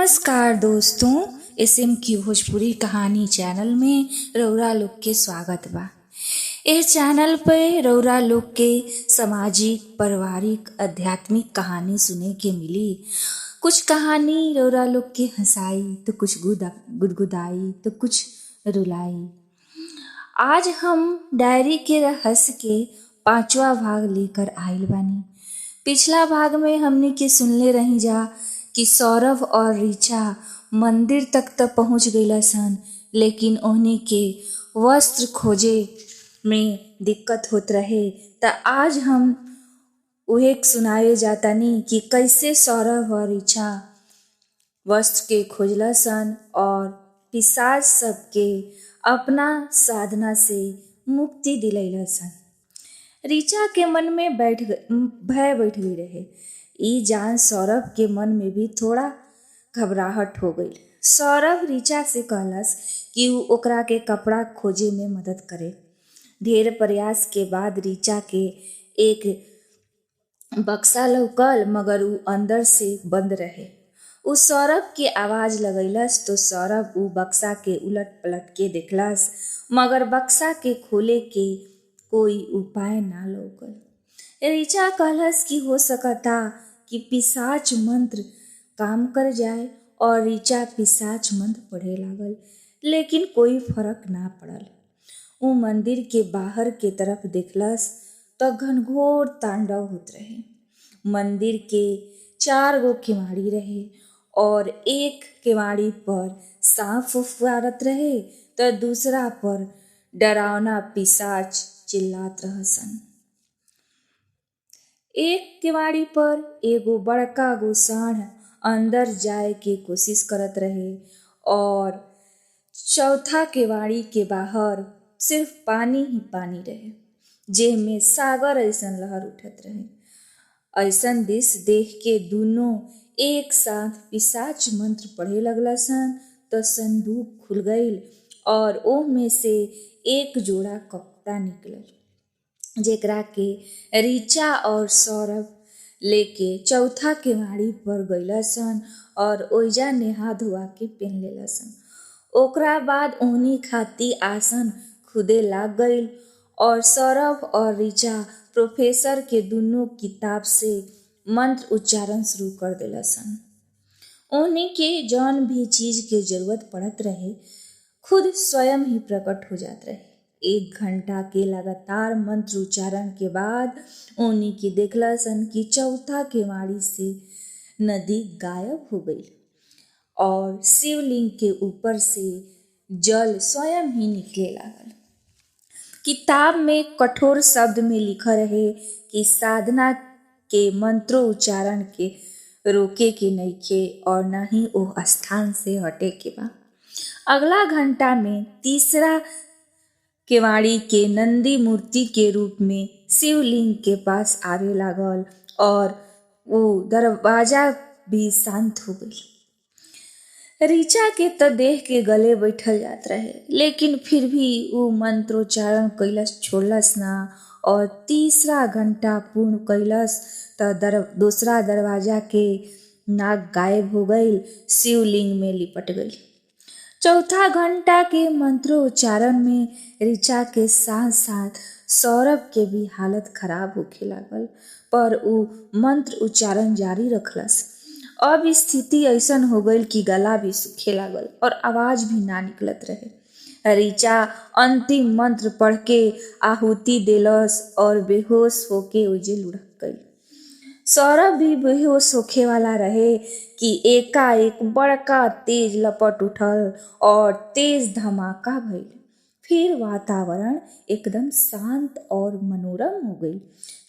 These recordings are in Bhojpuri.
नमस्कार दोस्तों, एस एम की भोजपुरी कहानी चैनल में रउरा लोग के स्वागत बा। एह चैनल पे रउरा लोग के सामाजिक, पारिवारिक, आध्यात्मिक कहानी सुने के मिली। कुछ कहानी रउरा लोग के हंसाई तो कुछ गुदगुदाई तो कुछ रुलाई। आज हम डायरी के रहस्य के पांचवा भाग लेकर आइल बानी। पिछला भाग में हमने के सुनले रही जा कि सौरभ और ऋचा मंदिर तक तो पहुंच गईला सन, लेकिन ओहनी के वस्त्र खोजे में दिक्कत होत रहे। त आज हम उहे सुनाए जातानी कि कैसे सौरभ और ऋचा वस्त्र के खोजला सन और पिशाच सबके अपना साधना से मुक्ति दिलैला सन। ऋचा के मन में भय बैठ गई रहे। ई जान सौरभ के मन में भी थोड़ा घबराहट हो गई। सौरभ ऋचा से कहलस कि ऊ ओकरा के कपड़ा खोजे में मदद करे। ढेर प्रयास के बाद ऋचा के एक बक्सा लौकल, मगर ऊ अंदर से बंद रहे। ऊ सौरभ के आवाज़ लगैलस तो सौरभ ऊ बक्सा के उलट पलट के देखलस, मगर बक्सा के खोले के कोई उपाय ना लौकल। ऋचा कहलस कि हो सकता कि पिशाच मंत्र काम कर जाए, और ऋचा पिशाच मंत्र पढ़े लागल, लेकिन कोई फर्क ना पड़ल। ऊ मंदिर के बाहर के तरफ देखलस तो घनघोर तांडव होत रहे। मंदिर के 4 गो केवाड़ी रहे और एक केवाड़ी पर सांप फुफकारत रहे तो दूसरा पर डरावना पिशाच चिल्लात रहसन। एक केवाड़ी पर एगो बड़का गो साँढ़ अंदर जाए के कोशिश करत रहे और चौथा केवाड़ी के बाहर सिर्फ पानी ही पानी रहे, जेमे सागर ऐसन लहर उठत रहे। ऐसन दृश्य देख के दोनों एक साथ पिशाच मंत्र पढ़े लगला सन तो संदूक खुल गईल और ओह में से एक जोड़ा कपड़ा निकलल, जेकरा के ऋचा और सौरभ लेके चौथा केवाड़ी पर गईला सन और ओइजा नेहा धोआ के पहन लेला सन। ओकरा बाद ओहनी खाती आसन खुदे लाग गईल और सौरभ और ऋचा प्रोफेसर के दोनों किताब से मंत्र उच्चारण शुरू कर देला सन। ओहनी के जौन भी चीज के जरूरत पड़त रहे खुद स्वयं ही प्रकट हो जात रहे। 1 घंटा के लगातार मंत्र उच्चारण के बाद ओनी के देखला सन कि चौथा केवाड़ी से नदी गायब हो गई और शिवलिंग के ऊपर से जल स्वयं ही निकले लागल। किताब में कठोर शब्द में लिखा रहे कि साधना के मंत्रोच्चारण के रोके के नइखे और न ही वो स्थान से हटे के बा। अगला घंटा में तीसरा केवाड़ी के नंदी मूर्ति के रूप में शिवलिंग के पास आवे लागल और वो दरवाजा भी शांत हो गई। ऋचा के तो देख के गले बैठल जात रहे, लेकिन फिर भी वो मंत्रोच्चारण कैलस छोड़लस ना और तीसरा घंटा पूर्ण कैलस तो दूसरा दरवाजा के नाग गायब हो गई, शिवलिंग में लिपट गई। चौथा घंटा के मंत्रोच्चारण में ऋचा के साथ साथ सौरभ के भी हालत खराब होखे लागल, पर ऊ मंत्र उच्चारण जारी रखलस। अब स्थिति ऐसन हो गई कि गला भी सूखे लागल और आवाज़ भी ना निकलत रहे। ऋचा अंतिम मंत्र पढ़ के आहुति देलस और बेहोश होके ओजे लुढ़क गई। सौरभ भी बेहोश होखे वाला रहे कि एकाएक बड़का तेज लपट उठल और तेज धमाका भइल। फिर वातावरण एकदम शांत और मनोरम हो गई।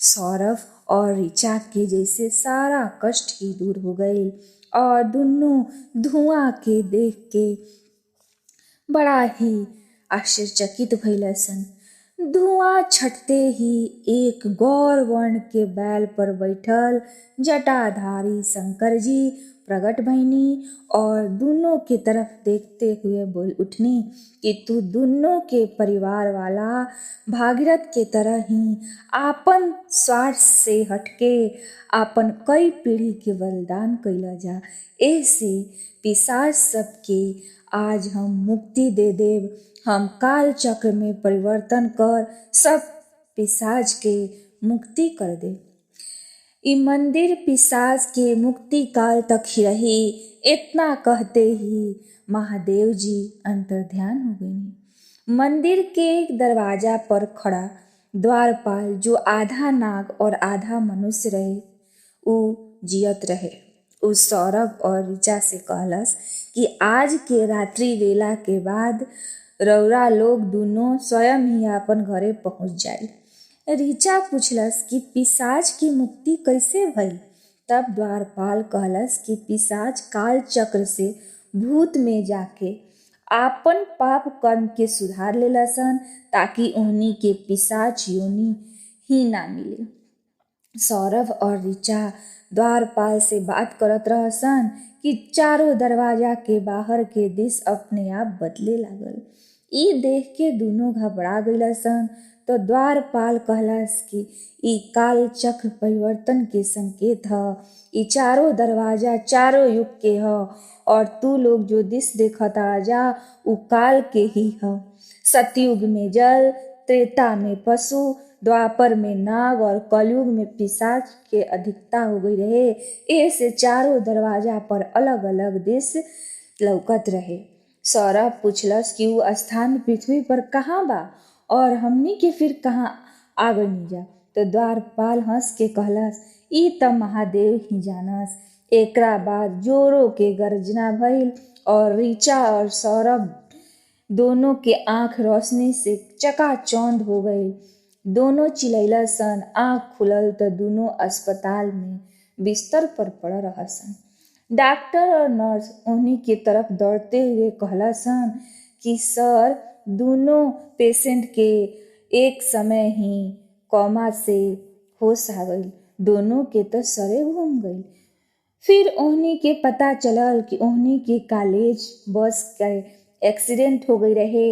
सौरभ और ऋचा के जैसे सारा कष्ट ही दूर हो गई और दोनों धुआं के देख के बड़ा ही आश्चर्यचकित भइल सन। धुआं छटते ही एक गौर वर्ण के बैल पर बैठल जटाधारी शंकर जी प्रकट भईनी और दोनों के तरफ देखते हुए बोल उठनी कि तू दोनों के परिवार वाला भागीरथ के तरह ही आपन स्वार्थ से हटके आपन कई पीढ़ी के बलिदान कैला जा। ऐसे पिशाच सबके आज हम मुक्ति दे देव। हम काल चक्र में परिवर्तन कर सब पिशाच के मुक्ति कर दे। ई मंदिर पिशाच के मुक्ति काल तक ही रही। इतना कहते ही महादेव जी अंतर्ध्यान हो गए। मंदिर के दरवाजा पर खड़ा द्वारपाल जो आधा नाग और आधा मनुष्य रहे ऊ जियत रहे। ऊ सौरभ और ऋचा से कहलस कि आज के रात्रि वेला के बाद रौरा लोग दोनों स्वयं ही अपन घरे पहुंच जाए। ऋचा पूछलस कि पिशाच की मुक्ति कैसे भई। तब द्वारपाल कहलस कि पिशाच काल चक्र से भूत में जाके आपन पाप कर्म के सुधार लेलसन ताकि उन्हीं के पिशाच योनि ही ना मिले। सौरभ और ऋचा द्वारपाल से बात करत रहसन कि चारों दरवाजा के बाहर के दिश अपने आप बदले लागल। ई देख के दोनों घबरा गईलसन। तो द्वारपाल कहलस कि ई काल चक्र परिवर्तन के संकेत ह। ई चारों दरवाजा चारों युग के ह और तू लोग जो दिश देखता जा उ काल के ही ह। सतयुग में जल, त्रेता में पशु, द्वापर में नाग और कलयुग में पिशाच के अधिकता हो गई रहे। ऐसे चारों दरवाजा पर अलग अलग दिश लौकत रहे। सौरभ पूछलस कि वो स्थान पृथ्वी पर कहाँ बा और हमनी के फिर कहाँ आ गई जा। तो द्वारपाल हंस के कहलस ई त महादेव ही जानस। एकरा बाद जोरों के गर्जना भइल और ऋचा और सौरभ दोनों के आँख रोशनी से चकाचौंध हो गई। दोनों चिलैला सन। आँख खुलल तो दोनों अस्पताल में बिस्तर पर पड़ रहा सन। डॉक्टर और नर्स उन्हीं के तरफ दौड़ते हुए कहला सन कि सर दोनों पेशेंट के एक समय ही कोमा से होश आ गई। दोनों के तो सरे घूम गई। फिर उन्हीं के पता चलल कि उन्हीं के कॉलेज बस के एक्सीडेंट हो गई रहे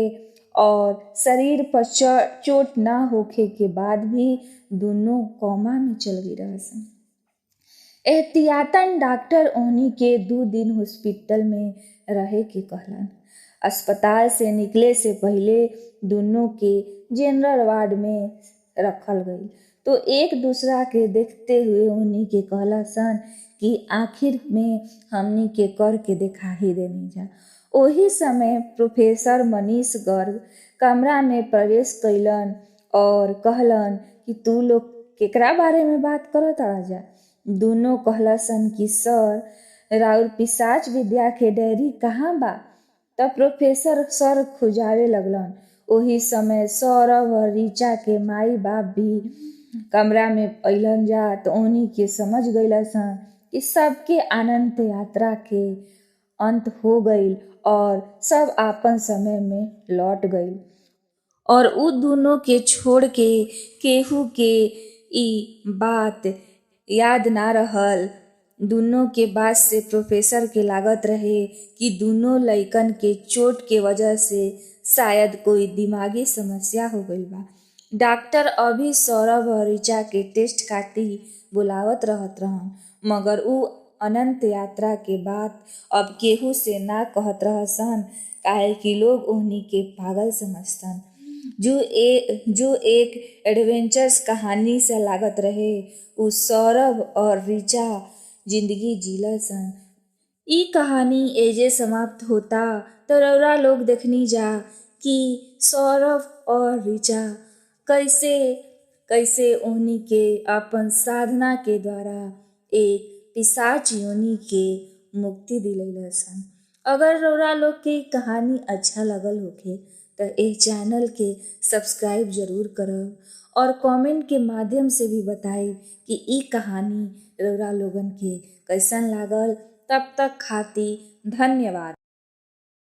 और शरीर पर चोट ना होखे के बाद भी दोनों कोमा में चल गई रहे सन। एहतियातन डॉक्टर उन्हीं के 2 दिन हॉस्पिटल में रहे के कहलन। अस्पताल से निकले से पहले दोनों के जनरल वार्ड में रखल गई। तो एक दूसरा के देखते हुए उन्हीं के कहला सन कि आखिर में हमनी के कर के देखा ही देनी जा। वही समय प्रोफेसर मनीष गर्ग कमरा में प्रवेश कैलन और कहलन कि तू लोग केकरा बारे में बात करत आ जा। दोनों कहला सन कि सर राउर पिशाच विद्या के डायरी कहाँ बा। तब प्रोफेसर सर खुजावे लगलन। वही समय सौरभ और ऋचा के माई बाप भी कमरा में अलन जा तो उन्हीं के समझ गईला सन कि सबके अनंत यात्रा के अंत हो गईल और सब आपन समय में लौट गईल और उ दोनों के छोड़ के केहू के ई बात याद ना रहल। दोनों के बात से प्रोफेसर के लागत रहे कि दोनों लइकन के चोट के वजह से शायद कोई दिमागी समस्या हो गई बा। डॉक्टर अभी सौरभ और ऋचा के टेस्ट खातिर बुलावत रहत रहन मगर उ अनंत यात्रा के बाद अब केहू से ना कहत रहसन काहे कि लोग उन्हीं के पागल समझतन। जो एक एडवेंचर्स कहानी से लागत रहे उ सौरभ और ऋचा जिंदगी जीला सन। ई कहानी एजे समाप्त होता तो रौरा लोग देखनी जा कि सौरभ और ऋचा कैसे कैसे उन्हीं के अपन साधना के द्वारा एक पिशाच योनि के मुक्ति दिलैला सन। अगर रौरा लोग के कहानी अच्छा लगल होखे तो इस चैनल के सब्सक्राइब जरूर करब और कमेंट के माध्यम से भी बताई कि ई कहानी रौरा लोगन के कैसन लागल। तब तक खातिर धन्यवाद।